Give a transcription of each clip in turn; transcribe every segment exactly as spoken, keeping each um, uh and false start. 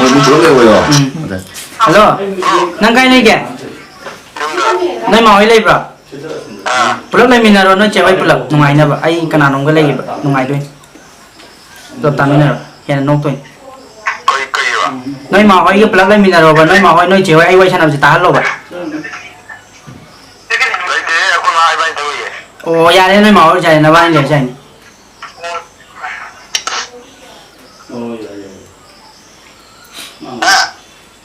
ꯎꯝ꯫ Hello. ꯅꯪ ꯀꯥꯏ ꯂꯩꯒꯦ? ꯅꯣꯏ ꯃꯥ ꯍꯣꯏ ꯂꯩꯕ꯭ꯔꯣ? ꯄꯨꯂꯞ ꯂꯩꯃꯤꯟꯅꯔꯣ, ꯅꯣꯏ ꯆꯦ ꯍꯣꯏ ꯄꯨꯂꯞ ꯅꯨꯡꯉꯥꯏꯅꯕ꯫ ꯑꯩ ꯀꯅꯥꯅꯣꯝꯒ ꯂꯩꯌꯦꯕ, ꯅꯨꯡꯉꯥꯏꯗꯣꯏꯅꯤ꯫ ꯄꯨꯂꯞ ꯇꯥꯃꯤꯟꯅꯔꯣ, ꯍꯦꯟꯅ ꯅꯣꯛꯇꯣꯏꯅꯤ꯫ ꯀꯩ, ꯀꯩꯕ? ꯅꯣꯏ ꯃꯥ ꯍꯣꯏꯒ ꯄꯨꯂꯞ ꯂꯩꯃꯤꯟꯅꯔꯣꯕ, ꯅꯣꯏ ꯃꯥ ꯍꯣꯏ, ꯅꯣꯏ ꯆꯦ ꯍꯣꯏ ꯑꯩ ꯋꯥꯔꯤ ꯁꯥꯟꯅꯕꯁꯦ ꯇꯥꯍꯜꯂꯣꯕ꯫ ꯂꯩꯇꯦꯍꯦ, ꯑꯩꯈꯣꯏ ꯃꯥ ꯏꯕꯥꯅꯤ ꯊꯣꯛꯏꯌꯦ꯫ ꯑꯣ, ꯌꯥꯔꯦ, ꯅꯣꯏ ꯃꯥ ꯍꯣꯏ ꯌꯥꯔꯦ, ꯅꯕꯥꯅꯤ ꯂꯩꯔꯁꯨ ꯌꯥꯏꯅꯦ꯫ ꯍꯥ?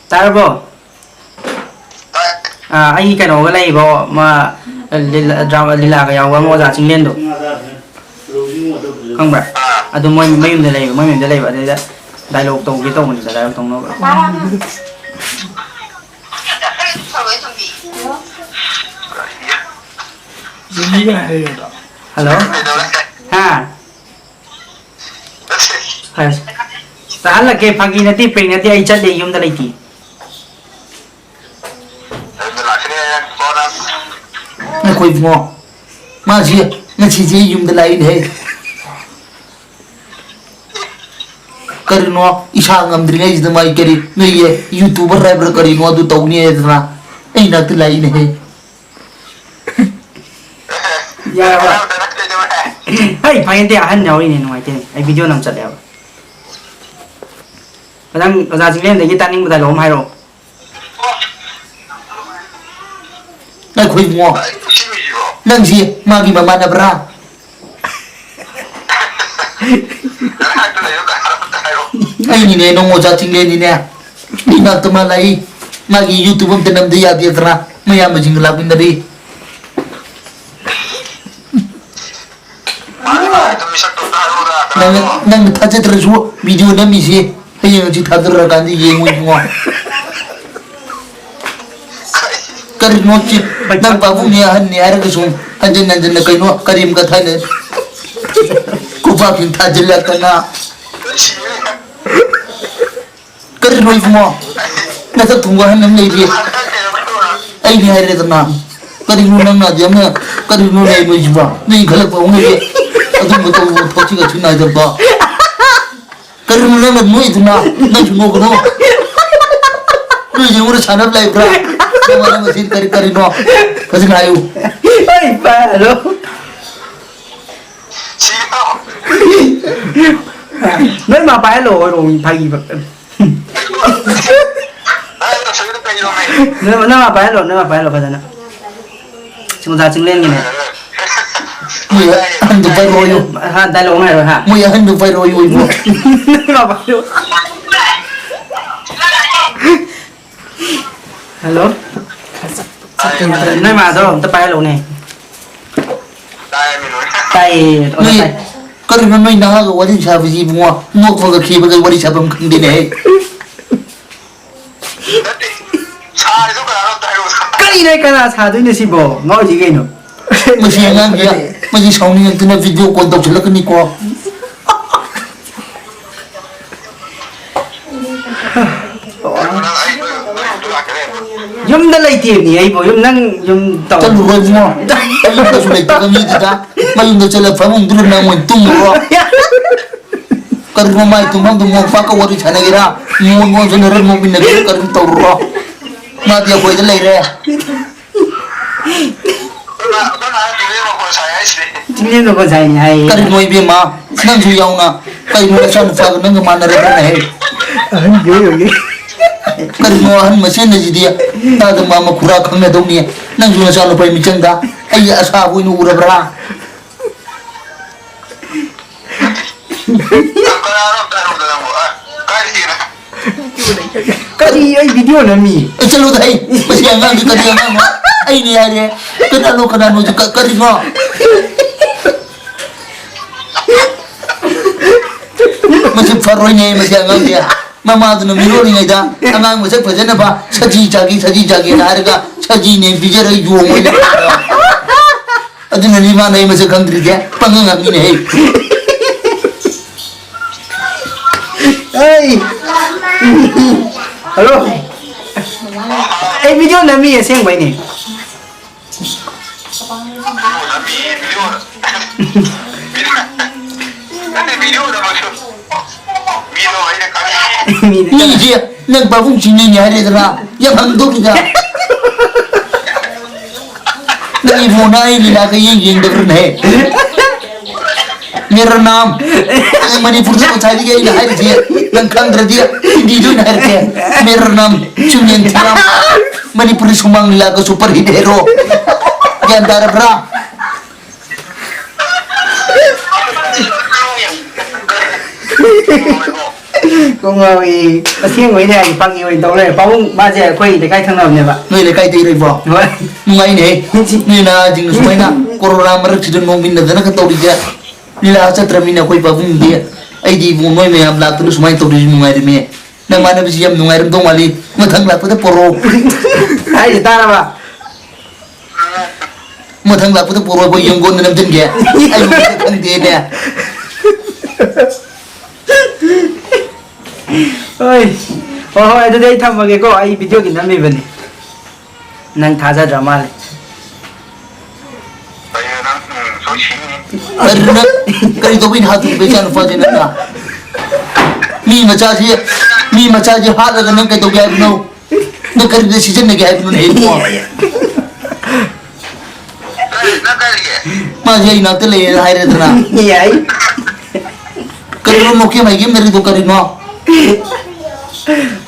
ꯇꯥꯔꯕꯣ? ꯇꯥꯏ꯫ ꯑꯥ, ꯑꯩꯒꯤ ꯀꯩꯅꯣꯒ ꯂꯩꯕ, ꯃꯥ, ꯂꯤꯂꯥ, ꯗ꯭ꯔꯥꯃꯥ, ꯂꯤꯂꯥꯒ ꯌꯥꯎꯕ ꯑꯃ, ꯑꯣꯖꯥ ꯆꯤꯡꯂꯦꯟꯗꯣ꯫ ꯈꯪꯕ꯭ꯔꯥ? ꯑꯥ꯫ ꯑꯗꯨ ꯃꯣꯏ ꯃꯌꯨꯝꯗ ꯂꯩꯕ, ꯃꯣꯏ ꯃꯌꯨꯝꯗ ꯂꯩꯕ, ꯑꯗꯨꯗ dialogue ꯇꯧꯒꯦ ꯇꯧꯕꯅꯤꯗ, dialogue ꯇꯧꯅꯕ꯫ ꯍꯜꯂꯣ? ꯍꯥ? ꯐꯔꯦ꯫ ꯇꯥꯍꯜꯂꯛꯀꯦ, ꯐꯥꯒꯤ ꯅꯠꯇꯦ, prank ꯅꯠꯇꯦ, ꯑꯩ ꯆꯠꯂꯦ, ꯌꯨꯝꯗ ꯂꯩꯇꯦ꯫ ꯉꯥꯏꯈꯣ ꯏꯕꯨꯡꯉꯣ, ꯃꯥꯁꯤ ꯉꯁꯤꯁꯦ ꯌꯨꯝꯗ ꯂꯥꯛꯏꯅꯦꯍꯦ꯫ ꯀꯔꯤꯅꯣ, ꯏꯁꯥ ꯉꯝꯗ꯭ꯔꯤꯉꯩꯁꯤꯗ ꯃꯥꯏ ꯀꯔꯤ, ꯅꯣꯏꯒꯤ YouTuber ꯍꯥꯏꯕ꯭ꯔꯥ ꯀꯔꯤꯅꯣ ꯑꯗꯨ ꯇꯧꯅꯤ ꯍꯥꯏꯗꯅ ꯑꯩ ꯅꯥꯛꯇ ꯂꯥꯛꯏꯅꯦꯍꯦ꯫ ꯌꯥꯔꯕ? ꯍꯩ, ꯐꯥꯒꯤ ꯅꯠꯇꯦ, ꯑꯍꯟ ꯌꯥꯎꯔꯤꯅꯦ, ꯅꯨꯡꯉꯥꯏꯇꯦꯅꯦ꯫ ꯑꯩ video ꯅꯝ ꯆꯠꯂꯦꯕ꯫ ꯅꯪ ꯑꯣꯖꯥ ꯆꯤꯡꯂꯦꯟꯗꯒꯤ ꯇꯥꯅꯤꯡꯕ dialogue ꯑꯃ ꯍꯥꯏꯔꯛꯑꯣ꯫ ꯉꯥꯏꯈꯣ ꯏꯕꯨꯡꯉꯣ, ꯅꯪꯁꯤ ꯃꯥꯒꯤ ꯃꯃꯥꯟꯅꯕ꯭ꯔꯥ? ꯑꯩꯅꯤꯅꯦ, ꯅꯪ ꯑꯣꯖꯥ ꯆꯤꯡꯂꯦꯟꯅꯤꯅꯦ꯫ ꯏꯅꯥꯛꯇ ꯃꯥ ꯂꯥꯛꯏ꯫ ꯃꯥꯒꯤ YouTube ꯑꯝꯇ ꯅꯝꯗ ꯌꯥꯗꯦꯗꯅ ꯃꯌꯥꯝꯕꯁꯤꯡꯒ ꯂꯥꯛꯃꯤꯟꯅꯔꯤ꯫ ꯅꯪ, ꯅꯪꯅ ꯊꯥꯖꯗ꯭ꯔꯁꯨ video ꯅꯝꯃꯤꯁꯤ ꯍꯌꯦꯡ ꯍꯪꯆꯤꯠ ꯊꯥꯗꯣꯔꯛꯑꯀꯥꯟꯗ ꯌꯦꯡꯉꯨ ꯏꯕꯨꯡꯉꯣ꯫ ꯀꯔꯤꯅꯣ ꯁꯤ? ꯅꯪ ꯄꯥꯕꯨꯡꯅꯦ ꯑꯍꯟꯅꯦ ꯍꯥꯏꯔꯒ ꯁꯨꯝ ꯍꯟꯖꯤꯟ ꯍꯟꯖꯤꯟꯅ ꯀꯩꯅꯣ ꯀꯔꯤꯝꯀ ꯊꯥꯏꯅ ꯈꯨꯄꯥꯛꯁꯤꯡ ꯊꯥꯖꯤꯜꯂꯛꯇꯅ꯫ ꯀꯔꯤꯅꯣ ꯏꯕꯨꯡꯉꯣ? ꯅꯊꯛ ꯊꯣꯡꯕ ꯑꯍꯟ ꯑꯃ ꯂꯩꯔꯤ꯫ ꯑꯩꯅꯤ ꯍꯥꯏꯔꯦꯗꯅ꯫ ꯀꯔꯤꯅꯣ ꯅꯪꯅ ꯑꯗꯨ ꯌꯥꯝꯅ ꯀꯔꯤꯅꯣ ꯂꯩꯔꯣꯏꯁꯤꯕꯣ? ꯅꯣꯏ ꯏꯟꯈꯠꯂꯛꯄ ꯍꯧꯅꯕꯤ ꯑꯗꯨꯝꯕ ꯇꯧꯕ ꯊꯛꯁꯤ ꯈꯥꯁꯤ ꯅꯥꯏꯗꯕꯗꯣ꯫ ꯀꯔꯤꯅꯣ ꯅꯪꯅ ꯅꯣꯛꯏꯗꯨꯅ? ꯅꯪꯁꯨ ꯅꯣꯛꯀꯅꯣ꯫ ꯅꯣꯏ ꯌꯦꯡꯉꯨꯅ ꯁꯥꯟꯅꯕ ꯂꯩꯕ꯭ꯔꯥ? ꯅꯃꯥꯟꯅꯕ ꯃꯁꯦꯟ ꯀꯔꯤ ꯀꯔꯤꯅꯣ? ꯐꯖꯅ ꯍꯥꯏꯌꯨ꯫ ꯑꯩ ꯄꯥꯏꯍꯜꯂꯣ꯫ ꯅꯣꯏ ꯃꯥ ꯄꯥꯏꯍꯜꯂꯣ, ꯑꯣꯏꯔꯣꯡ ꯐꯥꯒꯤ ꯐ-, ꯅꯣꯏ ꯃꯥ, ꯅꯣꯏ ꯃꯥ ꯄꯥꯏꯍꯜꯂꯣ, ꯅꯣꯏ ꯃꯥ ꯄꯥꯏꯍꯜꯂꯣ ꯐꯖꯅ꯫ ꯁꯤꯡꯖꯥ ꯆꯤꯡꯂꯦꯟꯒꯤꯅꯦ꯫ ꯃꯣꯏ ꯑꯍꯟꯗꯨ ꯄꯥꯏꯔꯛꯑꯣꯌꯨ꯫ ꯍꯥ, dialogue ꯑꯃ ꯍꯥꯏꯔꯣ, ꯍꯥ? ꯃꯣꯏ ꯑꯍꯟꯗꯨ ꯄꯥꯏꯔꯛꯑꯣꯌꯨ ꯏꯕꯨꯡꯉꯣ꯫ ꯅꯣꯏ ꯃꯥ ꯄꯥꯏꯍꯜꯂꯣ꯫ Hello? ꯅꯣꯏ ꯃꯥꯗꯣ ꯑꯝꯇ ꯄꯥꯏꯍꯜꯂꯧꯅꯦ꯫ ꯇꯥꯏꯌꯦ, ꯑꯣꯖꯥ, ꯅꯣꯏ ꯇꯥꯏ꯫ ꯀꯔꯤꯅꯣ ꯅꯣꯏ ꯅꯍꯥꯒ ꯋꯥꯔꯤ ꯁꯥꯕꯁꯤ ꯏꯕꯨꯡꯉꯣ? ꯅꯣꯛꯄꯒ ꯈꯦꯕꯒ ꯋꯥꯔꯤ ꯁꯥꯐꯝ ꯈꯪꯗꯦꯅꯦ꯫ ꯅꯠꯇꯦ, ꯁꯥꯔꯤꯗꯣ ꯀꯅꯥꯅꯣ ꯑꯝꯇ ꯍꯥꯏꯔꯛꯑꯣ꯫ ꯀꯔꯤꯅꯣ ꯑꯩ ꯀꯅꯥ ꯁꯥꯗꯣꯏꯅꯣ ꯁꯤꯕꯣ? ꯉꯥꯎꯔꯤꯁꯤ ꯀꯩꯅꯣ? ꯃꯁꯤ ꯑꯉꯥꯡꯁꯦ, ꯃꯁꯤ ꯁꯥꯎꯅꯤꯡꯉꯛꯇꯅ video call ꯇꯧꯁꯤꯜꯂꯛꯀꯅꯤꯀꯣ꯫ ꯀꯩꯅꯣ ꯅꯪ ꯑꯩ ꯅꯣꯏ, ꯅꯣꯏ ꯌꯨꯝꯗ ꯂꯥꯛꯀꯦꯔꯥ? ꯌꯨꯝꯗ ꯂꯩꯇꯦꯃꯤ ꯑꯩꯕꯨ꯫ ꯌꯨꯝ, ꯅꯪ ꯌꯨꯝ ꯇꯧ-, ꯆꯠꯂꯨꯔꯣ ꯏꯕꯨꯡꯉꯣ꯫ ꯑꯩ ꯌꯨꯝꯗꯁꯨ ꯂꯩꯇꯕ ꯃꯤꯗꯨꯗ ꯃꯌꯨꯝꯗ ꯆꯠꯂ ꯐꯃꯨꯡꯗꯨꯗ ꯅꯪ ꯑꯣꯏꯅ ꯇꯨꯝꯃꯨꯔꯣ꯫ ꯀꯔꯤꯅꯣ ꯃꯥꯏ ꯇꯨꯝꯐꯝꯗꯨ ꯃꯣꯝꯄꯥꯛꯀ ꯋꯥꯔꯤ ꯁꯥꯟꯅꯒꯦꯔꯥ? ꯃꯣꯟ ꯑꯣꯟꯁꯤꯟꯅꯔ ꯅꯣꯛꯃꯤꯟꯅꯒꯦꯔꯥ? ꯀꯔꯤꯝ ꯇꯧꯔꯨꯔꯣ꯫ ꯃꯥꯗꯤ ꯑꯩꯈꯣꯏꯗ ꯂꯩꯔꯦ꯫ ꯑꯩꯈꯣꯏ ꯃꯥ, ꯑꯩꯈꯣꯏ ꯃꯥꯅ ꯆꯤꯡꯂꯦꯟ ꯃꯈꯣꯟ ꯁꯥꯏ ꯍꯥꯏꯁꯤꯗꯤ꯫ ꯆꯤꯡꯂꯦꯟ ꯃꯈꯣꯟ ꯁꯥꯏꯅꯦ ꯍꯥꯏꯌꯦ꯫ ꯀꯔꯤꯅꯣ ꯏꯕꯦꯝꯃ? ꯅꯪꯁꯨ ꯌꯥꯎꯅ꯫ ꯀꯩꯅꯣ ꯅꯆꯥꯅꯨꯄꯥꯒ ꯅꯪꯒ ꯃꯥꯟꯅꯔꯕ꯭ꯔꯥꯅꯦ? ꯑꯍꯟꯒꯤ ꯑꯣꯏ ꯑꯣꯏꯒꯦ꯫ ꯀꯔꯤꯅꯣ ꯑꯍꯟ ꯃꯁꯦꯟ ꯑꯁꯤꯗꯤ? ꯇꯥꯗ ꯃꯥ ꯃꯈꯨꯔꯥ ꯈꯪꯅꯗꯧꯅꯤ꯫ ꯅꯪꯁꯨ ꯅꯆꯥꯅꯨꯄꯥꯒꯤ ꯃꯤꯆꯪꯗ ꯑꯩꯒꯤ ꯑꯁꯥꯕ ꯑꯣꯏꯅ ꯎꯔꯕ꯭ꯔꯥ? ꯅꯪ ꯀꯅꯥꯅꯣ ꯑꯝꯇ ꯍꯥꯏꯔꯛꯎꯗ ꯅꯪꯕꯨ? ꯑ, ꯀꯥꯏꯗꯒꯤꯅꯣ? ꯀꯔꯤ? ꯑꯩ video ꯅꯝꯃꯤ꯫ ꯑꯦ, ꯆꯠꯂꯣꯗ, ꯍꯩ! ꯃꯁꯤ ꯑꯉꯥꯡꯁꯤ ꯀꯔꯤ ꯑꯉꯥꯡꯅꯣ? ꯑꯩꯅꯦ ꯍꯥꯏꯔꯦ꯫ ꯀꯅꯥꯅꯣ, ꯀꯅꯥꯅꯣ? ꯀ-, ꯀꯔꯤꯅꯣ? ꯃꯁꯤ ꯐꯔꯣꯏꯅꯦ, ꯃꯁꯤ ꯑꯉꯥꯡꯁꯦ꯫ ꯃꯃꯥꯗꯨꯅ ꯃꯤꯔꯣꯜꯂꯤꯉꯩꯗ ꯑꯉꯥꯡ ꯃꯁꯛ ꯐꯖꯅꯕ ꯁꯖꯤ ꯆꯥꯒꯦ, ꯁꯖꯤ ꯆꯥꯒꯦꯅ ꯍꯥꯏꯔꯒ ꯁꯖꯤꯅꯦ ꯄꯤꯖꯔꯒ ꯌꯣꯡ ꯑꯣꯏꯅ ꯑꯗꯨꯅꯅꯤ ꯃꯥꯅ ꯑꯩ ꯃꯁꯛ ꯈꯪꯗ꯭ꯔꯤꯁꯦ꯫ ꯄꯪꯉꯥꯡ ꯉꯥꯡꯉꯤꯅꯦ ꯑꯩ꯫ ꯑꯩ꯫ Hello꯫ ꯑꯩ video ꯅꯝꯃꯤ ꯑꯁꯦꯡꯕꯩꯅꯦ꯫ ꯅꯠꯇꯦ, video ꯅꯝꯕꯁꯨ꯫ ꯃꯤꯗꯣ ꯑꯩꯅ ꯈꯪꯉꯤ꯫ ꯃꯤꯗꯤ ꯃꯤꯁꯦ ꯅꯪ ꯄꯥꯕꯨꯡ ꯆꯤꯡꯅꯤꯡꯉꯦ ꯍꯥꯏꯔꯦꯗꯅ, ꯌꯥꯝ ꯍꯪꯗꯣꯛꯈꯤꯗ꯫ ꯅꯪ ꯏꯕꯨꯡꯅ ꯑꯩ ꯂꯤꯂꯥꯒ ꯌꯦꯡ ꯌꯦꯡꯗꯕ꯭ꯔꯅꯦ? ꯃꯦꯔꯥ ꯅꯥꯝ꯫ ꯅꯪ ꯃꯅꯤꯄꯨꯔꯗ ꯉꯁꯥꯏꯗꯒꯤ ꯑꯩꯅ ꯍꯥꯏꯔꯤꯁꯦ ꯅꯪ ꯈꯪꯗ꯭ꯔꯗꯤ ꯍꯤꯟꯗꯤꯗ ꯑꯣꯏꯅ ꯍꯥꯏꯔꯛꯀꯦ꯫ ꯃꯦꯔꯥ ꯅꯥꯝ ꯆꯨꯝꯅꯤꯡ ꯊꯤꯔꯥꯝ꯫ ꯃꯅꯤꯄꯨꯔꯤ ꯁꯨꯃꯥꯡ ꯂꯤꯂꯥꯒ ꯁꯨꯄꯔ ꯍꯤꯠ ꯍꯦꯔꯣ꯫ ꯒ꯭ꯌꯥꯟ ꯇꯥꯔꯕ꯭ꯔꯥ? ꯀꯣꯛ ꯉꯥꯎꯏ꯫ ꯑꯁꯦꯡꯕꯩꯅꯦ ꯍꯥꯏꯗꯤ ꯐꯥꯒꯤ ꯑꯣꯏꯅ ꯇꯧ ꯂꯩꯔꯦ꯫ ꯄꯥꯕꯨꯡ ꯃꯥꯁꯦ ꯑꯩꯈꯣꯏ ꯂꯩꯀꯥꯏ ꯊꯪꯅꯕꯅꯦꯕ꯫ ꯅꯣꯏ ꯂꯩꯀꯥꯏꯗꯩꯔꯣ ꯏꯕꯣ? ꯍꯣꯏ꯫ ꯅꯨꯡꯉꯥꯏꯅꯦꯍꯦ꯫ ꯅꯣꯏ ꯅꯍꯥꯁꯤꯡꯅ ꯁꯨꯃꯥꯏꯅ ꯀꯣꯔꯣꯅꯥ ꯃꯔꯛꯁꯤꯗ ꯅꯣꯡꯃꯤꯟꯅꯗꯅꯒ ꯇꯧꯔꯤꯁꯦ꯫ ꯂꯤꯂꯥ ꯆꯠꯇ꯭ꯔꯃꯤꯅ ꯑꯩꯈꯣꯏ ꯄꯥꯕꯨꯡꯗꯤ꯫ ꯑꯩꯗꯤ ꯏꯕꯨꯡ ꯅꯣꯏ ꯃꯌꯥꯝ ꯂꯥꯛꯇꯅ ꯁꯨꯃꯥꯏꯅ ꯇꯧꯔꯤꯁꯤ ꯅꯨꯡꯉꯥꯏꯔꯝꯃꯦ꯫ ꯅꯃꯥꯟꯅꯕꯁꯤ ꯌꯥꯝ ꯅꯨꯡꯉꯥꯏꯔꯝꯗꯧ ꯃꯥꯜꯂꯤ꯫ ꯃꯊꯪ ꯂꯥꯛꯄꯗ ꯄꯣꯔꯛꯑꯣ꯫ ꯍꯥꯏꯁꯦ ꯇꯥꯔꯕ? ꯃꯊꯪ ꯂꯥꯛꯄꯗ ꯄꯣꯔꯛꯑꯣ, ꯑꯩꯈꯣꯏ ꯌꯦꯡꯒꯣꯟꯗ ꯅꯝꯁꯤꯟꯒꯦ꯫ ꯑꯩ ꯃꯁꯛ ꯈꯪꯗꯦꯅꯦ꯫ ꯍꯣꯏ꯫ ꯍꯣꯏ, ꯍꯣꯏ, ꯑꯗꯨꯗꯤ ꯑꯩ ꯊꯝꯃꯒꯦꯀꯣ꯫ ꯑꯩ ꯚꯤꯗꯤꯑꯣꯒꯤ ꯅꯝꯃꯤꯕꯅꯤ꯫ ꯅꯪ ꯊꯥꯖꯗ꯭ꯔ ꯃꯥꯜꯂꯦ꯫ ꯀꯩꯅꯣ ꯅꯪ, ꯎꯝ, ꯁꯣꯏ ꯁꯤꯅꯤ꯫ ꯀꯔꯤꯅꯣ ꯅꯪ? ꯀꯔꯤ ꯇꯧꯕꯩꯅꯣ ꯍꯥꯠꯇꯣꯔꯤꯕ ꯏꯆꯥ ꯅꯨꯄꯥꯁꯦ ꯅꯪꯅ? ꯃꯤ ꯃꯆꯥꯁꯤ, ꯃꯤ ꯃꯆꯥꯁꯤ ꯍꯥꯠꯂꯒ ꯅꯪ ꯀꯩꯗꯧꯒꯦ ꯍꯥꯏꯕꯅꯣ? ꯅꯪ ꯀꯔꯤꯗ ꯁꯤꯖꯤꯟꯅꯒꯦ ꯍꯥꯏꯕꯅꯣꯅꯦ ꯏꯕꯨꯡꯉꯣ? ꯅꯪ ꯀꯥꯏ ꯂꯩꯒꯦ? ꯃꯥꯁꯦ ꯑꯩ ꯅꯥꯛꯇ ꯂꯩꯌꯦꯅ ꯍꯥꯏꯔꯦꯗꯅ꯫ ꯌꯥꯏ꯫ ꯀꯔꯤꯅꯣ ꯅꯣꯛꯀꯦ ꯃꯥꯏꯒꯦ ꯃꯔꯤꯗꯣ ꯀꯔꯤꯅꯣ?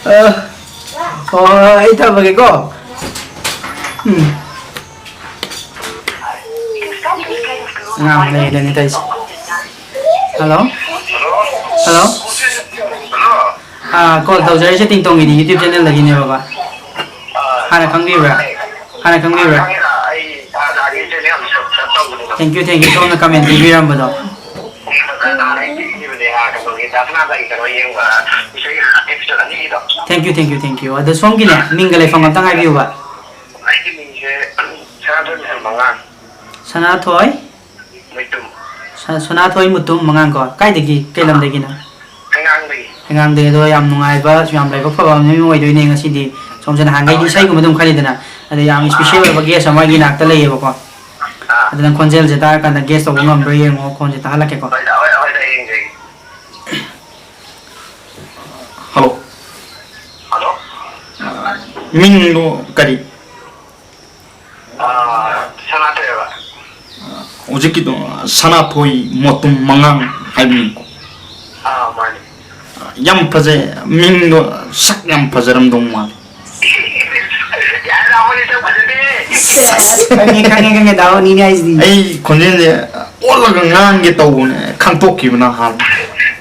ꯑ, ꯍꯣꯏ, ꯍꯣꯏ, ꯍꯣꯏ, ꯑꯩ ꯊꯝꯃꯒꯦꯀꯣ꯫ ꯎꯝ꯫ ꯑꯉꯥꯡ ꯑꯃ ꯂꯩꯔꯦꯅꯦ ꯇꯧꯔꯤꯁꯦ꯫ ꯍꯜꯂꯣ? ꯍꯜꯂꯣ? ꯑꯥ, ꯀꯣꯜ ꯇꯧꯖꯔꯛꯏꯁꯦ ꯇꯤꯡꯇꯣꯡꯒꯤꯗꯤ YouTube ꯆꯦꯅꯦꯜꯗꯒꯤꯅꯦ ꯕꯕꯥ꯫ ꯍꯥꯟꯅ ꯈꯪꯕꯤꯕ꯭ꯔꯥ? ꯍꯥꯟꯅ ꯈꯪꯕꯤꯕ꯭ꯔꯥ? Thank you, thank you, ꯁꯣꯝꯅ comment ꯄꯤꯕꯤꯔꯝꯕꯗꯣ꯫ Thank you, thank you, thank you꯫ ꯑꯗꯣ ꯁꯣꯝꯒꯤꯅꯦ, ꯃꯤꯡꯒ ꯂꯩꯐꯝ ꯑꯝꯇꯪ ꯍꯥꯏꯕꯤꯌꯨꯕ꯫ ꯑꯩꯒꯤ ꯃꯤꯡꯁꯦ ꯁꯅꯥꯊꯣꯏ ꯃꯉꯥꯡ꯫ ꯁꯅꯥꯊꯣꯏ? ꯃꯩꯇꯨꯝ꯫ ꯁ-, ꯁꯅꯥꯊꯣꯏ ꯃꯨꯇꯨꯝ ꯃꯉꯥꯡ ꯀꯣ꯫ ꯀꯥꯏꯗꯒꯤ? ꯀꯩ ꯂꯝꯗꯒꯤꯅꯣ? ꯍꯩꯉꯥꯡꯗꯒꯤ꯫ ꯍꯩꯉꯥꯡꯗꯒꯤ꯫ ꯑꯗꯣ ꯌꯥꯝ ꯅꯨꯡꯉꯥꯏꯕ, ꯌꯥꯝ ꯂꯥꯏꯕꯛ ꯐꯕ ꯑꯃ ꯑꯣꯏꯗꯣꯏꯅꯦ ꯉꯁꯤꯗꯤ꯫ ꯁꯣꯝꯁꯦ ꯅꯍꯥꯟꯈꯩꯗꯤ ꯏꯁꯩꯒꯨꯝꯕ ꯑꯗꯨꯝ ꯈꯜꯂꯤꯗꯅ, ꯑꯗ ꯌꯥꯝ special ꯑꯣꯏꯕ guest ꯑꯃ ꯑꯩꯒꯤ ꯅꯥꯛꯇ ꯂꯩꯌꯦꯕꯀꯣ꯫ ꯑꯥ꯫ ꯑꯗꯨ ꯅꯪ ꯈꯣꯟꯖꯦꯜꯁꯦ ꯇꯥꯔꯀꯥꯟꯗ guess ꯇꯧꯕ ꯉꯝꯕ꯭ꯔꯥ ꯌꯦꯡꯉꯣ, ꯈꯣꯟꯁꯦ ꯇꯥꯍꯜꯂꯛꯀꯦꯀꯣ꯫ ꯍꯣꯏꯗ, ꯍꯣꯏ, ꯍꯣꯏꯗ, ꯌꯦꯡꯖꯒꯦ꯫ ꯍꯜꯂꯣ꯫ ꯍꯜꯂꯣ꯫ ꯑ, ꯃꯤꯡꯗꯣ ꯀꯔꯤ? ꯑ, ꯁꯅꯥꯊꯣꯏ ꯍꯥꯏꯕ꯫ ꯍꯧꯖꯤꯛꯀꯤꯗꯣ ꯁꯅꯥꯊꯣꯏ ꯃꯣꯇꯨꯝ ꯃꯉꯥꯡ ꯍꯥꯏꯕꯅꯤꯀꯣ꯫ ꯑꯥ, ꯃꯥꯅꯤ꯫ ꯌꯥꯝ ꯐꯖꯩ, ꯃꯤꯡꯗꯣ ꯁꯛ ꯌꯥꯝ ꯐꯖꯔꯝꯗꯧ ꯃꯥꯜꯂꯤ꯫ ꯌꯥꯔꯦ, ꯗꯥꯕꯣꯟ, ꯅꯪ ꯐꯖꯗꯦ꯫ ꯁꯦꯁ, ꯈꯪꯉꯦ, ꯈꯪꯉꯦ, ꯈꯪꯉꯦ, ꯗꯥꯕꯣꯟꯅꯤꯅꯦ ꯍꯥꯏꯁꯤꯗꯤ꯫ ꯑꯩ ꯈꯣꯟꯖꯦꯜꯁꯦ ꯑꯣꯜꯂꯒ ꯉꯥꯡꯒꯦ ꯇꯧꯕꯅꯦ, ꯈꯪꯇꯣꯛꯈꯤꯕꯅ ꯍꯥꯜꯂꯦ꯫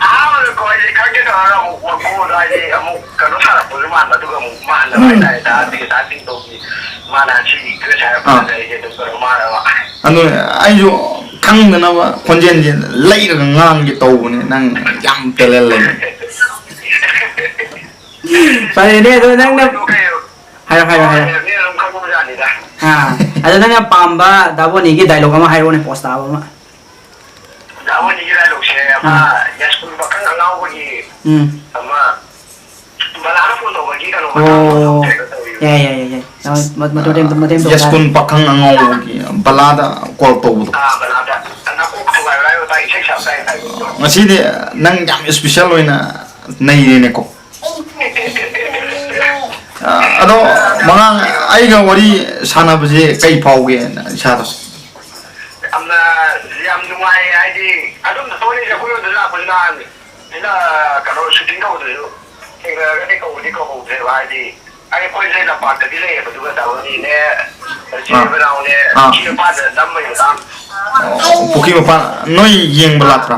ꯑꯍꯥꯟꯕꯗ ꯀꯣ, ꯑꯩꯁꯦ ꯈꯪꯒꯦ ꯇꯧꯔꯒ ꯑꯃꯨꯛ ꯃꯈꯣꯟꯗꯣ ꯍꯥꯏꯗꯤ ꯑꯃꯨꯛ ꯀꯩꯅꯣ ꯁꯥꯔꯛꯄꯁꯨ ꯃꯥꯟꯕ, ꯑꯗꯨꯒ ꯑꯃꯨꯛ ꯃꯥꯟꯗꯕ ꯎꯝ꯫ ꯍꯥꯏꯇꯥꯔꯦ, ꯇꯥꯗꯤ ꯇꯥꯗꯤ ꯇꯧꯕꯤ꯫ ꯃꯥꯅ ꯁꯤ ꯗ꯭ꯔꯦꯁ ꯍꯥꯏꯔꯛꯄꯗ ꯑꯥ꯫ ꯑꯩꯁꯦ ꯑꯗꯨꯝ ꯀꯩꯅꯣ ꯃꯥꯟꯂꯕ꯫ ꯑꯗꯨꯅꯦ, ꯑꯩꯁꯨ ꯈꯪꯗꯅꯕ ꯈꯣꯟꯖꯦꯜꯁꯦ ꯂꯩꯔꯒ ꯉꯥꯡꯒꯦ ꯇꯧꯕꯅꯦ, ꯅꯪ ꯌꯥꯝ talent ꯂꯩ꯫ ꯐꯔꯦꯅꯦ, ꯑꯗꯣ ꯅꯪꯅ ꯑꯗꯨ ꯀꯩꯅꯣ, ꯍꯥꯏꯔꯣ, ꯍꯥꯏꯔꯣ, ꯍꯥꯏꯔꯣ꯫ ꯃꯤꯅ ꯑꯗꯨꯝ ꯈꯪꯕꯖꯥꯠꯅꯤꯗ꯫ ꯑꯥ, ꯑꯗꯣ ꯅꯪꯅ ꯄꯥꯝꯕ ꯗꯥꯕꯣꯅꯤꯒꯤ dialogue ꯑꯃ ꯍꯥꯏꯔꯣꯅꯦ, post ꯇꯥꯕ ꯑꯃ꯫ ꯗꯥꯕꯣꯅꯤꯒꯤ dialogueꯁꯦ ꯑꯃ ꯑꯥ꯫ ꯌꯥꯏꯁ꯭ꯀꯨꯜ ꯄꯥꯈꯪ ꯑꯉꯥꯎꯕꯒꯤ ꯎꯝ꯫ ꯑꯃ ꯕꯂꯥꯅ phone ꯇꯧꯕꯒꯤ ꯀꯩꯅꯣ ꯑꯣ꯫ ꯃꯇꯥꯡꯗꯣ ꯇꯧꯔꯤꯕ꯫ ꯌꯥꯏ, ꯌꯥꯏ, ꯌꯥꯏ, ꯌꯥꯏ꯫ ꯑ, ꯃ-, ꯃꯇꯦꯛ ꯑꯃ, ꯃꯇꯦꯛ ꯑꯃ ꯇꯧ ꯌꯥꯏꯁ꯭ꯀꯨꯜ ꯇꯥꯔꯦ꯫ ꯄꯥꯈꯪ ꯑꯉꯥꯎꯕꯒꯤ ꯕꯂꯥꯗ call ꯇꯧꯕꯗꯣ꯫ ꯑꯥ, ꯕꯂꯥꯗ꯫ ꯅꯀꯣꯛ ꯊꯨꯒꯥꯏꯔꯣ ꯍꯥꯏꯕ ꯃꯇꯥꯡ ꯏꯁꯩ ꯁꯛꯑꯝꯗꯥꯏ ꯇꯥꯏꯃꯤꯡꯗꯣ꯫ ꯉꯁꯤꯗꯤ ꯅꯪ ꯌꯥꯝ special ꯑꯣꯏꯅ ꯅꯩꯔꯦꯅꯦꯀꯣ꯫ ꯑ, ꯑꯗꯣ ꯃꯉꯥꯡ, ꯑꯩꯒ ꯋꯥꯔꯤ ꯁꯥꯟꯅꯕꯁꯦ ꯀꯩ ꯐꯥꯎꯒꯦ ꯏꯁꯥꯗ? ꯌꯥꯝꯅ, ꯌꯥꯝ ꯅꯨꯡꯉꯥꯏ, ꯍꯥꯏꯗꯤ ꯑꯗꯨꯝ ꯊꯣꯛꯂꯛꯏꯁꯦ ꯑꯩꯈꯣꯏꯔꯣꯝꯗ ꯂꯥꯛꯄꯁꯦ ꯅꯍꯥꯟ ꯁꯤꯗ ꯀꯩꯅꯣ shooting ꯇꯧꯕꯗꯁꯨ ꯊꯦꯡꯅꯔꯒꯗꯤ ꯀꯧꯕꯗꯤ ꯀꯧꯍꯧꯗ꯭ꯔꯦꯕ, ꯍꯥꯏꯗꯤ ꯑꯩ, ꯑꯩꯈꯣꯏꯁꯦ ꯂꯝꯄꯥꯛꯇꯗꯤ ꯂꯩꯌꯦꯕ, ꯑꯗꯨꯒ ꯗꯥꯕꯣꯅꯤꯅꯦ, ꯏꯆꯦ ꯑꯥ꯫ ꯃꯅꯥꯎꯅꯦ, ꯑꯥ꯫ ꯄꯨꯈ꯭ꯔꯤ ꯃꯄꯥꯟꯗ ꯅꯝꯕꯩ ꯃꯇꯥꯡ꯫ ꯑꯣ, ꯄꯨꯈ꯭ꯔꯤ ꯃꯄꯥꯟ ꯅꯣꯏ ꯌꯦꯡꯕ ꯂꯥꯛꯄ꯭ꯔꯥ?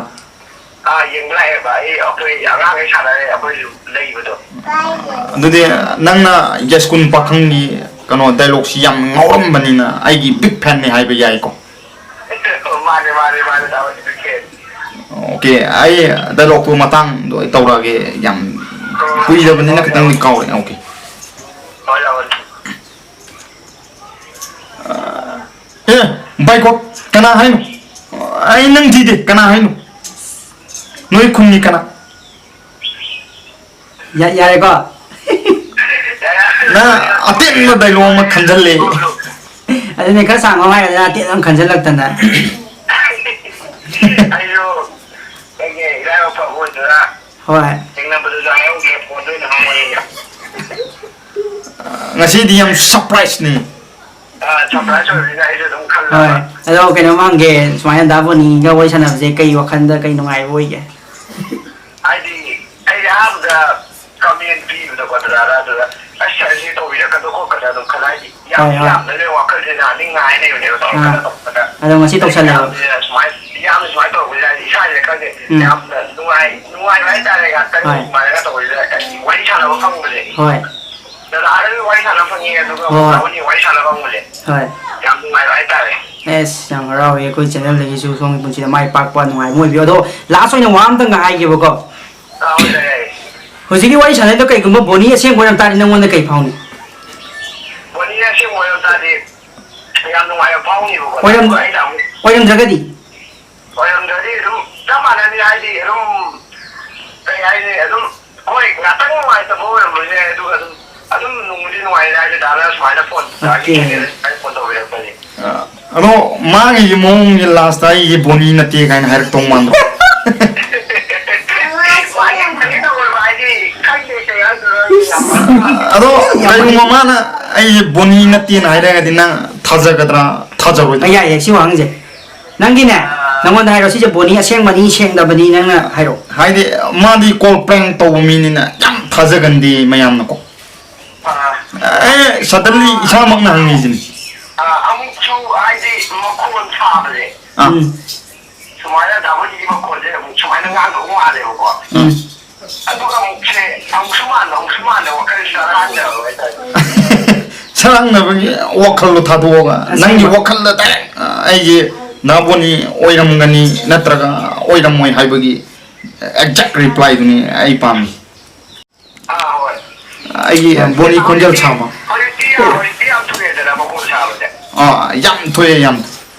ꯑꯥ, ꯌꯦꯡꯕ ꯂꯥꯛꯑꯦꯕ꯫ ꯑꯩ, ꯑꯩꯈꯣꯏ ꯑꯉꯥꯡꯈꯩ ꯁꯥꯟꯅꯔꯦ, ꯑꯩꯈꯣꯏꯁꯨ ꯂꯩꯕꯗꯣ꯫ ꯑꯗꯨꯗꯤ ꯅꯪꯅ ꯌꯥꯏꯁ꯭ꯀꯨꯜ ꯄꯥꯈꯪꯒꯤ ꯀꯩꯅꯣ dialogueꯁꯤ ꯌꯥꯝ ꯉꯥꯎꯔꯝꯕꯅꯤꯅ ꯑꯩꯒꯤ big fanꯅꯦ ꯍꯥꯏꯕ ꯌꯥꯏꯀꯣ? ꯃꯥꯅꯦ, ꯃꯥꯅꯦ, ꯃꯥꯅꯦ, ꯇꯥꯃꯣ, big fan꯫ OK, ꯑꯩ dialogueꯇꯣ ꯃꯇꯥꯡꯗꯣ ꯑꯩ ꯇꯧꯔꯛꯑꯒꯦ, ꯌꯥꯝ ꯀꯨꯏꯗꯕꯅꯤꯅ ꯈꯤꯇꯪꯗꯤ ꯀꯥꯎꯔꯦ꯫ OK꯫ ꯍꯣꯏ, ꯍꯣꯏ꯫ ꯑꯦ, ꯕꯥꯏꯀꯣꯠ, ꯀꯅꯥ ꯍꯥꯏꯅꯣ? ꯑꯩ ꯅꯪ ꯊꯤꯗꯦ, ꯀꯅꯥ ꯍꯥꯏꯅꯣ? ꯅꯣꯏ ꯈꯨꯟꯒꯤ ꯀꯅꯥ? ꯌꯥ-, ꯌꯥꯔꯦꯀꯣ? ꯅꯪ ꯑꯇꯦꯟꯕ dialogue ꯑꯃ ꯈꯟꯖꯜꯂꯦ꯫ ꯑꯗꯨꯅꯦ, ꯈꯔ ꯁꯥꯡꯕ ꯑꯃ ꯍꯥꯏꯔꯗꯤ ꯑꯇꯦꯟꯕ ꯑꯃ ꯈꯟꯖꯜꯂꯛꯇꯅ꯫ ꯑꯩꯁꯨ ꯑꯩꯒꯤ ꯏꯔꯥꯏꯕꯛ ꯐꯕ ꯑꯣꯏꯗꯣꯏꯔꯥ? ꯍꯣꯏ꯫ ꯅꯝꯕꯗꯨꯁꯨ ꯍꯥꯏꯍꯧꯗ꯭ꯔꯦ, ꯐꯣꯟꯗ ꯑꯣꯏꯅ ꯍꯥꯏꯍꯧꯔꯦ꯫ ꯉꯁꯤꯗꯤ ꯌꯥꯝ ꯁꯔꯄ꯭ꯔꯥꯏꯖꯅꯤ꯫ ꯑꯥ, ꯁꯔꯄ꯭ꯔꯥꯏꯖ ꯑꯣꯏꯕꯅꯤꯅ ꯑꯩꯁꯨ ꯑꯗꯨꯝ ꯈꯜꯂꯒ꯫ ꯍꯣꯏ꯫ ꯑꯗꯣ ꯀꯩꯅꯣꯝ ꯍꯪꯒꯦ, ꯁꯨꯃꯥꯏꯅ ꯗꯥ ꯕꯣꯅꯤꯒ ꯋꯥꯔꯤ ꯁꯥꯟꯅꯕꯁꯦ ꯀꯩ ꯋꯥꯈꯜꯗ ꯀꯩ ꯅꯨꯡꯉꯥꯏꯕ ꯑꯣꯏꯒꯦ? ꯍꯥꯏꯗꯤ ꯑꯩ ꯑꯍꯥꯟꯕꯗ ꯀꯃꯦꯟ ꯄꯤꯕꯗꯣ ꯀꯣ ꯗꯗꯥꯗ, ꯑꯗꯨꯗ ꯑꯁ ꯑꯩꯁꯦ ꯇꯧꯕꯤꯔꯛꯀꯗꯧ ꯈꯣꯠꯀꯗ꯭ꯔꯥ ꯑꯗꯨꯝ ꯈꯜꯂ, ꯍꯥꯏꯗꯤ ꯌꯥꯝ ꯍꯣꯏ, ꯍꯣꯏ꯫ ꯌꯥꯝꯅ ꯂꯩ ꯋꯥꯈꯜꯁꯦ ꯅꯍꯥꯟꯗꯩ ꯉꯥꯏ ꯂꯩꯕꯅꯦꯕ, ꯑꯥ꯫ ꯇꯧꯔꯛꯀꯗ꯭ꯔꯥ ꯇꯧꯔꯛꯀꯗ꯭ꯔꯥ꯫ ꯑꯗꯣ ꯉꯁꯤ ꯇꯧꯁꯜꯂꯦꯕ꯫ ꯌꯥꯝꯅ ꯁꯨꯃꯥꯏꯅ, ꯌꯥꯝꯅ ꯁꯨꯃꯥꯏꯅ ꯇꯧꯔꯛꯄꯁꯦ ꯍꯥꯏꯗꯤ ꯏꯁꯥꯁꯦ ꯈꯪꯗꯦ, ꯎꯝ꯫ ꯌꯥꯝꯅ ꯅꯨꯡꯉꯥꯏ, ꯅꯨꯡꯉꯥꯏꯕ ꯍꯥꯏꯇꯥꯔꯦ꯫ ꯉꯥꯛꯇꯪ ꯍꯣꯏ꯫ ꯁꯨꯃꯥꯏꯅꯒ ꯇꯧꯕꯁꯤꯗ ꯋꯥꯔꯤ ꯁꯥꯟꯅꯕ ꯐꯪꯕꯁꯦ꯫ ꯍꯣꯏ꯫ ꯗꯗꯥꯗꯒꯤ ꯋꯥꯔꯤ ꯁꯥꯟꯅꯕ ꯐꯪꯉꯦ, ꯑꯗꯨꯒ ꯍꯣꯏ꯫ ꯗꯗꯥ ꯍꯣꯏꯅꯤ ꯋꯥꯔꯤ ꯁꯥꯟꯅꯕ ꯐꯪꯕꯁꯦ꯫ ꯍꯣꯏ꯫ ꯌꯥꯝ ꯅꯨꯡꯉꯥꯏꯕ ꯍꯥꯏꯇꯥꯔꯦ꯫ ꯑꯦꯁ, ꯌꯥꯝ ꯍꯔꯥꯎꯋꯦ꯫ ꯑꯩꯈꯣꯏ ꯆꯦꯅꯦꯜꯗꯒꯤꯁꯨ ꯁꯣꯝꯒꯤ ꯄꯨꯟꯁꯤꯗ ꯃꯥꯏ ꯄꯥꯛꯄ ꯅꯨꯡꯉꯥꯏꯕ ꯑꯣꯏꯕꯤꯌꯨ꯫ ꯑꯗꯣ ꯂꯥꯁ ꯑꯣꯏꯅ ꯋꯥ ꯑꯝꯇꯪꯒ ꯍꯥꯏꯒꯦꯕꯀꯣ꯫ ꯑꯥ, ꯍꯣꯏ, ꯌꯥꯏ, ꯌꯥꯏ꯫ ꯍꯧꯖꯤꯛꯀꯤ ꯋꯥꯔꯤ ꯁꯥꯟꯅꯔꯤꯗꯣ ꯀꯩꯒꯨꯝꯕ ꯕꯣꯅꯤ ꯑꯁꯦꯡꯕ ꯑꯣꯏꯔꯝ ꯇꯥꯔꯗꯤ ꯅꯪꯉꯣꯟꯗ ꯀꯩ ꯐꯥꯎꯅꯤ? ꯕꯣꯅꯤ ꯑꯁꯦꯡꯕ ꯑꯣꯏꯔꯝ ꯇꯥꯔꯗꯤ ꯌꯥꯝ ꯅꯨꯡꯉꯥꯏꯕ ꯐꯥꯎꯅꯤꯕꯀꯣ꯫ ꯑꯣꯏꯔꯝ-, ꯑꯗꯨꯒ ꯑꯩꯅ ꯑꯃꯨꯛ ꯑꯣꯏꯔꯝꯗ꯭ꯔꯒꯗꯤ? ꯑꯣꯏꯔꯝꯗ꯭ꯔꯗꯤ ꯑꯗꯨꯝ ꯆꯞ ꯃꯥꯟꯅꯅꯤ, ꯍꯥꯏꯗꯤ ꯑꯗꯨꯝ ꯀꯩ ꯍꯥꯏꯅꯤ, ꯑꯗꯨꯝ ꯍꯣꯏ, ꯉꯥꯛꯇꯪ ꯅꯨꯡꯉꯥꯏꯇꯕ ꯑꯣꯏꯔꯝꯕꯁꯨ ꯌꯥꯏ, ꯑꯗꯨꯒ ꯑꯗꯨꯝ, ꯑꯗꯨꯝ ꯅꯨꯡꯕꯨꯗꯤ ꯅꯨꯡꯉꯥꯏꯔꯦ ꯍꯥꯏꯗꯤ ꯗꯥꯗꯥ ꯁꯨꯃꯥꯏꯅ ꯐꯣꯟ, ꯗꯥꯒꯤ ꯑꯣꯀꯦ꯫ ꯆꯦꯅꯦꯜꯗ ꯁꯨꯃꯥꯏꯅ ꯐꯣꯟ ꯇꯧꯕꯤꯔꯛꯄꯁꯦ꯫ ꯑ, ꯑꯗꯣ ꯃꯥꯒꯤ ꯃꯑꯣꯡꯁꯦ ꯂꯥꯁꯇ "ꯑꯩꯁꯦ ꯕꯣꯅꯤ ꯅꯠꯇꯦ" ꯀꯥꯏꯅ ꯍꯥꯏꯔꯛꯇꯧ ꯃꯥꯟꯕ꯫ ꯃꯥꯒꯤ ꯐꯅꯤ ꯇꯧꯔꯣꯏꯕ, ꯍꯥꯏꯗꯤ ꯈꯪꯗꯦ ꯀꯩ ꯍꯥꯏꯗꯣꯏꯅꯣ, ꯑꯩꯁꯨ ꯌꯥꯝ ꯑꯗꯣ ꯀꯩꯒꯨꯝꯕ ꯃꯥꯅ "ꯑꯩꯁꯦ ꯕꯣꯅꯤ ꯅꯠꯇꯦꯅ" ꯍꯥꯏꯔꯒꯗꯤ ꯅꯪ ꯊꯥꯖꯒꯗ꯭ꯔꯥ, ꯊꯥꯖꯔꯣꯏꯗ꯭ꯔꯥ? ꯌꯥꯏ, ꯌꯥꯏ, ꯁꯤ ꯋꯥꯍꯪꯁꯦ꯫ ꯅꯪꯒꯤꯅꯦ, ꯑꯥ꯫ ꯅꯪꯉꯣꯟꯗ ꯍꯥꯏꯔꯣ, ꯁꯤꯁꯦ ꯕꯣꯅꯤ ꯑꯁꯦꯡꯕꯅꯤ, ꯁꯦꯡꯗꯕꯅꯤ, ꯅꯪꯅ ꯍꯥꯏꯔꯣ꯫ ꯍꯥꯏꯗꯤ ꯃꯥꯗꯤ ꯀꯣꯜ ꯄ꯭ꯔꯦꯡ ꯇꯧꯕ ꯃꯤꯅꯤꯅ ꯌꯥꯝ ꯊꯥꯖꯒꯟꯗꯦ ꯃꯌꯥꯝꯅꯀꯣ꯫ ꯑꯥ꯫ ꯑꯦ, ꯁꯗꯟꯂꯤ ꯏꯁꯥꯃꯛꯅ ꯍꯪꯉꯤꯁꯤꯅꯤ꯫ ꯑꯥ, ꯑꯃꯨꯛꯁꯨ ꯍꯥꯏꯗꯤ ꯃꯈꯣꯟ ꯁꯥꯕꯁꯦ꯫ ꯑꯥ꯫ ꯎꯝ꯫ ꯁꯨꯃꯥꯏꯅ ꯗꯥꯕꯨꯖꯤꯒꯤ ꯃꯈꯣꯟꯁꯦ ꯑꯃꯨꯛ ꯁꯨꯃꯥꯏꯅ ꯉꯥꯡꯗꯧ ꯃꯥꯜꯂꯦꯕꯀꯣ꯫ ꯎꯝ꯫ ꯑꯗꯨꯒ ꯑꯃꯨꯛꯁꯦ ꯑꯃꯨꯛꯁꯨ ꯃꯥꯟꯕ, ꯑꯃꯨꯛꯁꯨ ꯃꯥꯟꯗꯕ, ꯋꯥꯈꯜꯁꯦ ꯆꯔꯥꯡꯅꯕ ꯍꯥꯏꯇꯥꯔꯦ꯫ ꯆꯔꯥꯡꯅꯕꯒꯤ ꯋꯥꯈꯜꯗꯣ ꯊꯥꯗꯣꯛꯑꯒ, ꯑꯁꯦꯡꯕ꯫ ꯅꯪꯒꯤ ꯋꯥꯈꯜꯗ ꯗꯥꯏꯔꯦꯛ, ꯑ, "ꯑꯩꯒꯤ ꯗꯥꯕꯣꯅꯤ ꯑꯣꯏꯔꯝꯒꯅꯤ ꯅꯠꯇ꯭ꯔꯒ ꯑꯣꯏꯔꯝꯃꯣꯏ" ꯍꯥꯏꯕꯒꯤ ꯑꯦꯛꯖꯦꯛ ꯔꯤꯄ꯭ꯂꯥꯏꯗꯨꯅꯤ ꯑꯩ ꯄꯥꯝꯃꯤ꯫ ꯑꯥ, ꯍꯣꯏ꯫ ꯑꯩꯒꯤ ꯕꯣꯅꯤ ꯈꯣꯟꯖꯦꯜ ꯁꯥꯕ꯫ ꯍꯧꯖꯤꯛꯇꯤ, ꯍꯧꯖꯤꯛꯇꯤ ꯌꯥꯝ ꯊꯣꯛꯑꯦꯗꯅ ꯃꯈꯣꯟ ꯁꯥꯕꯁꯦ꯫ ꯑꯥ, ꯌꯥꯝ ꯊꯣꯛꯑꯦ, ꯌꯥꯝ꯫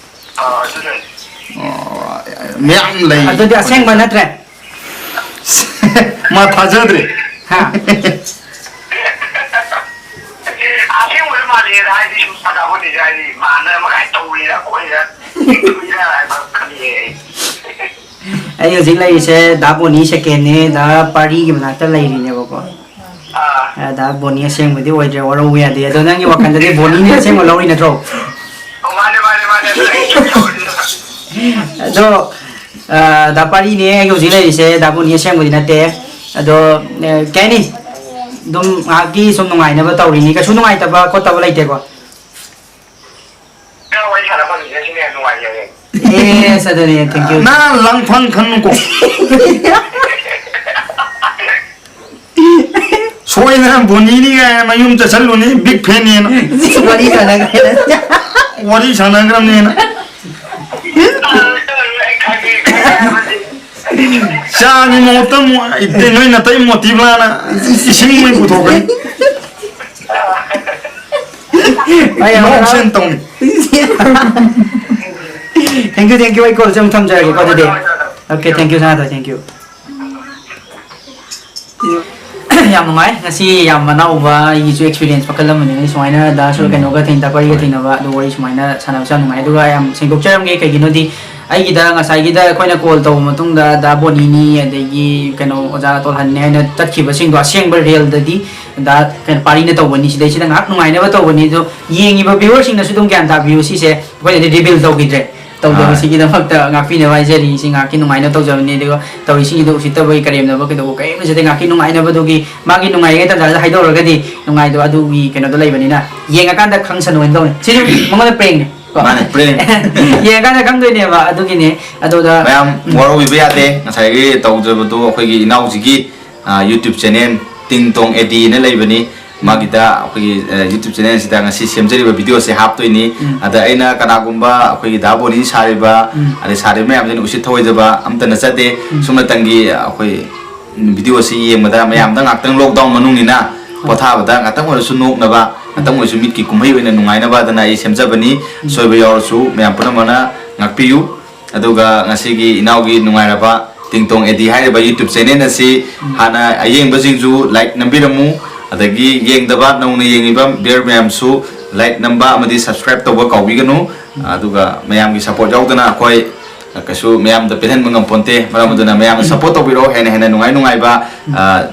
ꯑꯥ, ꯑꯗꯨꯅꯅꯤ꯫ ꯑꯣ, ꯃꯌꯥꯝ ꯂꯩ꯫ ꯑꯗꯨꯗꯤ ꯑꯁꯦꯡꯕ ꯅꯠꯇ꯭ꯔꯦ? ꯃꯥ ꯊꯥꯖꯗ꯭ꯔꯦ꯫ ꯍꯥ? ꯑꯁꯦꯡꯕ ꯃꯥꯜꯂꯦꯅ ꯍꯥꯏꯗꯤ ꯁꯨꯝ ꯁꯥꯟꯅꯕꯅꯤꯗ, ꯍꯥꯏꯗꯤ ꯃꯥꯅ ꯃꯈꯥꯏ ꯇꯧꯔꯤꯔ ꯈꯣꯠꯂꯤꯔ, ꯇꯧꯔꯤꯔ ꯍꯥꯏꯕ ꯈꯜꯂꯤꯌꯦ ꯑꯩ꯫ ꯑꯩ ꯍꯧꯖꯤꯛ ꯂꯩꯔꯤꯁꯦ ꯗꯥ ꯕꯣꯅꯤ ꯁꯦꯀꯦꯟꯅꯦ, ꯗꯥ ꯄꯥꯔꯤꯒꯤ ꯃꯅꯥꯛꯇ ꯂꯩꯔꯤꯅꯦꯕꯀꯣ꯫ ꯑꯥ꯫ ꯑ, ꯗꯥ ꯕꯣꯅꯤ ꯑꯁꯦꯡꯕꯗꯤ ꯑꯣꯏꯗ꯭ꯔꯦ, ꯋꯥꯔꯧꯕ ꯌꯥꯗꯦ꯫ ꯑꯗꯣ ꯅꯪꯒꯤ ꯋꯥꯈꯜꯗꯗꯤ ꯕꯣꯅꯤꯅ ꯑꯁꯦꯡꯕ ꯂꯧꯔꯤ ꯅꯠꯇ꯭ꯔꯣ? ꯑꯣ, ꯃꯥꯅꯦ, ꯃꯥꯅꯦ, ꯃꯥꯅꯦ꯫ ꯑꯗꯣ ꯑꯩ ꯁꯨꯝ ꯇꯧꯔꯤꯅꯦ꯫ ꯑꯗꯣ, ꯑ, ꯗꯥ ꯄꯥꯔꯤꯅꯦ ꯑꯩꯒꯤ ꯍꯧꯖꯤꯛ ꯂꯩꯔꯤꯁꯦ, ꯗꯥ ꯕꯣꯅꯤ ꯑꯁꯦꯡꯕꯗꯤ ꯅꯠꯇꯦ꯫ ꯑꯗꯣ, ꯑ, ꯀꯩ ꯍꯥꯏꯅꯤ? ꯑꯗꯨꯝ ꯉꯥꯏꯍꯥꯛꯀꯤ ꯁꯨꯝ ꯅꯨꯡꯉꯥꯏꯅꯕ ꯇꯧꯔꯤꯅꯤ꯫ ꯀꯩꯁꯨ ꯅꯨꯡꯉꯥꯏꯇꯕ ꯈꯣꯠꯇꯕ ꯂꯩꯇꯦꯀꯣ? ꯅꯪ ꯋꯥꯔꯤ ꯁꯥꯟꯅ ꯐꯪꯉꯤꯁꯦ ꯁꯤꯅ ꯍꯦꯟꯅ ꯅꯨꯡꯉꯥꯏꯖꯔꯦ꯫ ꯑꯦꯁ, ꯑꯗꯨꯅꯦ, thank you꯫ ꯅꯪ ꯂꯪꯐꯝ ꯈꯪꯉꯨꯀꯣ꯫ ꯁꯣꯏꯗꯅ ꯕꯣꯅꯤꯅꯤ ꯀꯥꯏꯅ ꯃꯌꯨꯝ ꯆꯠꯁꯜꯂꯨꯅꯤ, big fan ꯅꯦꯅ꯫ ꯋꯥꯔꯤ ꯁꯥꯟꯅꯈ꯭ꯔꯦ꯫ ꯋꯥꯔꯤ ꯁꯥꯟꯅꯈ꯭ꯔꯕꯅꯦꯅ꯫ ꯆꯥꯒꯤ ꯃꯍꯨꯠꯇ ꯑꯃꯨꯛ ꯏꯇꯩ ꯅꯣꯏ ꯅꯇꯩ ꯃꯣꯇꯤꯕꯂꯥꯅ ꯏꯁꯤꯡ ꯑꯣꯏꯅ ꯄꯨꯊꯣꯛꯀꯅꯤ꯫ ꯍꯣꯏ, ꯌꯥꯝ ꯅꯣꯛꯁꯦꯅ ꯍꯔꯥꯎ꯫ ꯇꯧꯅꯤ꯫ Thank you, thank you꯫ ꯑꯩ call ꯁꯦ ꯑꯃꯨꯛ ꯊꯝꯖꯔꯒꯦꯀꯣ ꯑꯗꯨꯗꯤ꯫ Okay, thank you, Sanathoi, thank you꯫ ꯌꯥꯝ ꯅꯨꯡꯉꯥꯏ꯫ ꯉꯁꯤ ꯌꯥꯝ ꯑꯅꯧꯕ ꯑꯩꯒꯤꯁꯨ experience ꯃꯈꯜ ꯑꯃꯅꯤ꯫ ꯁꯨꯃꯥꯏꯅ ꯗꯥ ꯁꯨꯔ ꯎꯝ꯫ ꯀꯩꯅꯣꯒ ꯊꯦꯡ-, ꯗꯥ ꯄꯥꯔꯤꯒ ꯍꯣꯏ꯫ ꯊꯦꯡꯅꯕ, ꯑꯗꯨ ꯋꯥꯔꯤ ꯁꯨꯃꯥꯏꯅ ꯁꯥꯟꯅꯕꯁꯦ ꯌꯥꯝ ꯅꯨꯡꯉꯥꯏ꯫ ꯑꯗꯨꯒ ꯌꯥꯝ ꯁꯦꯡꯗꯣꯛꯆꯔꯝꯒꯦ, ꯀꯩꯒꯤꯅꯣꯗꯤ ꯑꯩꯒꯤꯗ ꯉꯁꯥꯏꯒꯤꯗ ꯑꯩꯈꯣꯏꯅ call ꯇꯧꯕ ꯃꯇꯨꯡꯗ ꯗꯥ ꯕꯣꯅꯤꯅꯤ, ꯑꯗꯒꯤ ꯀꯩꯅꯣ ꯑꯣꯖꯥ ꯇꯣꯜꯍꯟꯅꯤ ꯍꯥꯏꯅ ꯇꯠꯈꯤꯕꯁꯤꯡꯗꯣ ꯑꯁꯦꯡꯕ real ꯗꯗꯤ ꯗꯥ ꯀꯩꯅꯣ ꯄꯥꯔꯤꯅ ꯇꯧꯕꯅꯤ꯫ ꯁꯤꯗꯩꯁꯤꯗ ꯉꯥꯏꯍꯥꯛ ꯅꯨꯡꯉꯥꯏꯅꯕ ꯇꯧꯕꯅꯤ꯫ ꯑꯗꯣ ꯌꯦꯡꯉꯤꯕ viewer ꯁꯤꯡꯅꯁꯨ ꯑꯗꯨꯝ ꯒ꯭ꯌꯥꯟ ꯇꯥꯕꯤꯌꯨ꯫ ꯁꯤꯁꯦ ꯑꯩꯈꯣꯏꯅꯗꯤ reveal ꯇꯧꯈꯤꯗ꯭ꯔꯦ꯫ ꯍꯣꯏ꯫ ꯇꯧꯗꯕꯁꯤꯒꯤꯗꯃꯛꯇ ꯉꯥꯛꯄꯤꯅꯕ ꯍꯥꯏꯖꯔꯤ꯫ ꯁꯤ ꯉꯥꯏꯍꯥꯛꯀꯤ ꯅꯨꯡꯉꯥꯏꯅꯕ ꯇꯧꯖꯕꯅꯤ꯫ ꯑꯗꯨꯒ ꯇꯧꯔꯤꯁꯤꯡꯁꯤꯗ ꯎꯁꯤꯠꯇꯕꯒꯤ ꯀꯔꯦꯝꯅꯕ ꯀꯩꯗꯧꯕ ꯀꯔꯤꯝ ꯂꯩꯖꯗꯦ꯫ ꯉꯥꯏꯍꯥꯛꯀꯤ ꯅꯨꯡꯉꯥꯏꯅꯕꯗꯨꯒꯤ, ꯃꯥꯒꯤ ꯅꯨꯡꯉꯥꯏꯔꯤꯉꯩ ꯇꯥꯟꯖꯥꯗ ꯍꯥꯏꯗꯣꯛꯎꯔꯒꯗꯤ ꯅꯨꯡꯉꯥꯏꯗꯕ ꯑꯗꯨꯒꯤ ꯀꯩꯅꯣꯗꯣ ꯂꯩꯕꯅꯤꯅ ꯌꯦꯡꯉꯀꯥꯟꯗ ꯈꯪꯁꯅꯨ ꯍꯥꯏꯅ ꯇꯧꯅꯤ꯫ ꯁꯤꯁꯨ ꯃꯉꯣꯟꯗ prank ꯅꯦ ꯀꯣ꯫ ꯃꯥꯅꯦ, prank꯫ ꯌꯦꯡꯉꯀꯥꯟꯗ ꯈꯪꯗꯣꯏꯅꯦꯕ꯫ ꯑꯗꯨꯒꯤꯅꯦ꯫ ꯑꯗꯨꯗ ꯃꯌꯥꯝ ꯎꯝ꯫ ꯋꯥꯔꯧꯕꯤꯕ ꯌꯥꯗꯦ꯫ ꯉꯁꯥꯏꯒꯤ ꯇꯧꯖꯕꯗꯨ ꯑꯩꯈꯣꯏꯒꯤ ꯏꯅꯥꯎꯁꯤꯒꯤ, ꯑ, YouTube channel ꯇꯤꯡ ꯇꯣꯡ ꯑꯦ ꯗꯤ ꯅ ꯂꯩꯕꯅꯤ꯫ ꯎꯝ꯫ ꯃꯥꯒꯤꯗ ꯑꯩꯈꯣꯏꯒꯤ, ꯑ, YouTube channel ꯁꯤꯗ ꯉꯁꯤ ꯁꯦꯝꯖꯔꯤꯕ video ꯁꯦ ꯍꯥꯞꯇꯣꯏꯅꯤ꯫ ꯎꯝ꯫ ꯑꯗ ꯑꯩꯅ ꯀꯅꯥꯒꯨꯝꯕ ꯑꯩꯈꯣꯏꯒꯤ ꯗꯥ ꯕꯣꯅꯤ ꯁꯥꯔꯤꯕ, ꯎꯝ꯫ ꯑꯗꯩ ꯁꯥꯔꯤꯕ ꯃꯌꯥꯝꯁꯤꯅ ꯎꯁꯤꯠ ꯊꯑꯣꯏꯗꯕ ꯑꯝꯇ ꯅꯠꯆꯗꯦ꯫ ꯎꯝ꯫ ꯁꯨꯝꯅꯇꯪꯒꯤ ꯑꯩꯈꯣꯏ video ꯁꯤ ꯌꯦꯡꯕꯗ ꯃꯌꯥꯝꯗ ꯉꯥꯛꯇꯪ lockdown ꯃꯅꯨꯡꯅꯤꯅ ꯍꯣꯏ꯫ ꯄꯣꯊꯥꯕꯗ ꯉꯥꯛꯇꯪ ꯑꯣꯏꯔꯁꯨ ꯅꯣꯛꯅꯕ, ꯉꯥꯛꯇꯪ ꯎꯝ꯫ ꯑꯣꯏꯔꯁꯨ ꯃꯤꯠꯀꯤ ꯀꯨꯝꯍꯩ ꯑꯣꯏꯅ ꯅꯨꯡꯉꯥꯏꯅꯕ ꯑꯗꯨꯅ ꯑꯩ ꯁꯦꯝꯖꯕꯅꯤ꯫ ꯎꯝ꯫ ꯁꯣꯏꯕ ꯌꯥꯎꯔꯁꯨ ꯃꯌꯥꯝ ꯄꯨꯝꯅꯃꯛꯅ ꯉꯥꯛꯄꯤꯌꯨ꯫ ꯑꯗꯨꯒ ꯉꯁꯤꯒꯤ ꯏꯅꯥꯎꯒꯤ ꯅꯨꯡꯉꯥꯏꯔꯕ ꯇꯤꯡꯇꯣꯡ ꯑꯦꯗꯤ ꯍꯥꯏꯔꯤꯕ YouTube channel ꯑꯁꯤ ꯎꯝ꯫ ꯍꯥꯟꯅ ꯑꯌꯦꯡꯕꯁꯤꯡꯁꯨ like ꯅꯝꯕꯤꯔꯝꯃꯨ, ꯑꯗꯒꯤ ꯌꯦꯡꯗꯕ ꯅꯧꯅ ꯌꯦꯡꯉꯤꯕ viewer ꯃꯌꯥꯝꯁꯨ like ꯅꯝꯕ ꯑꯃꯗꯤ subscribe ꯇꯧꯕ ꯀꯥꯎꯕꯤꯒꯅꯨ꯫ ꯎꯝ꯫ ꯑꯗꯨꯒ ꯃꯌꯥꯝꯒꯤ support ꯌꯥꯎꯗꯅ ꯑꯩꯈꯣꯏ, ꯀꯩꯁꯨ ꯃꯌꯥꯝꯗ ꯄꯦꯜꯍꯟꯕ ꯉꯝꯄꯣꯟꯇꯦ꯫ ꯃꯔꯝ ꯑꯗꯨꯅ ꯃꯌꯥꯝꯅ ꯁꯞꯄꯣꯔꯠ ꯇꯧꯕꯤꯔꯛꯑꯣ, ꯍꯦꯟꯅ ꯍꯦꯟꯅ ꯅꯨꯡꯉꯥꯏ ꯅꯨꯡꯉꯥꯏꯕ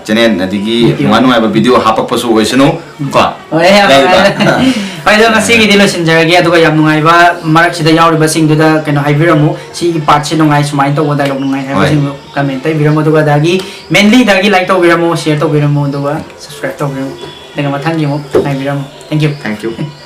ꯆꯦꯅꯦꯜ ꯑꯗꯒꯤ ꯅꯨꯡꯉꯥꯏ ꯅꯨꯡꯉꯥꯏꯕ ꯚꯤꯗꯤꯑꯣ ꯍꯥꯄꯛꯄꯁꯨ ꯑꯣꯏꯁꯅꯨ ꯀꯣ꯫ ꯍꯣꯏ, ꯌꯥꯝ ꯂꯩꯕ꯫ ꯅꯨꯡꯉꯥꯏ꯫ ꯍꯣꯏ, ꯑꯗꯣ ꯉꯁꯤꯒꯤꯗꯤ ꯂꯣꯏꯁꯤꯟꯖꯔꯒꯦ꯫ ꯑꯗꯨꯒ ꯌꯥꯝ ꯅꯨꯡꯉꯥꯏꯕ ꯃꯔꯛꯁꯤꯗ ꯌꯥꯎꯔꯤꯕꯁꯤꯡꯗꯨꯗ ꯀꯩꯅꯣ ꯍꯥꯏꯕꯤꯔꯝꯃꯨ, ꯁꯤꯒꯤ ꯄꯥꯔꯠꯁꯦ ꯅꯨꯡꯉꯥꯏ, ꯁꯨꯃꯥꯏꯅ ꯇꯧꯕ ꯗꯥꯏꯂꯣꯛ ꯅꯨꯡꯉꯥꯏ ꯍꯥꯏꯕꯁꯤꯡꯗꯣ ꯀꯃꯦꯟꯇ ꯏꯕꯤꯔꯝꯃꯨ꯫ ꯑꯗꯨꯒ ꯑꯗꯒꯤ ꯃꯦꯟꯂꯤꯗꯒꯤ ꯂꯥꯏꯛ ꯇꯧꯕꯤꯔꯝꯃꯨ, ꯁꯤꯌꯔ ꯇꯧꯕꯤꯔꯝꯃꯨ, ꯑꯗꯨꯒ ꯁꯕꯁꯀ꯭ꯔꯥꯏꯕ ꯇꯧꯕꯤꯔꯝꯃꯨ꯫ ꯑꯗꯨꯒ ꯃꯊꯪꯒꯤ ꯑꯃꯨꯛ ꯉꯥꯏꯕꯤꯔꯝꯃꯨ꯫ Thank you꯫ Thank you꯫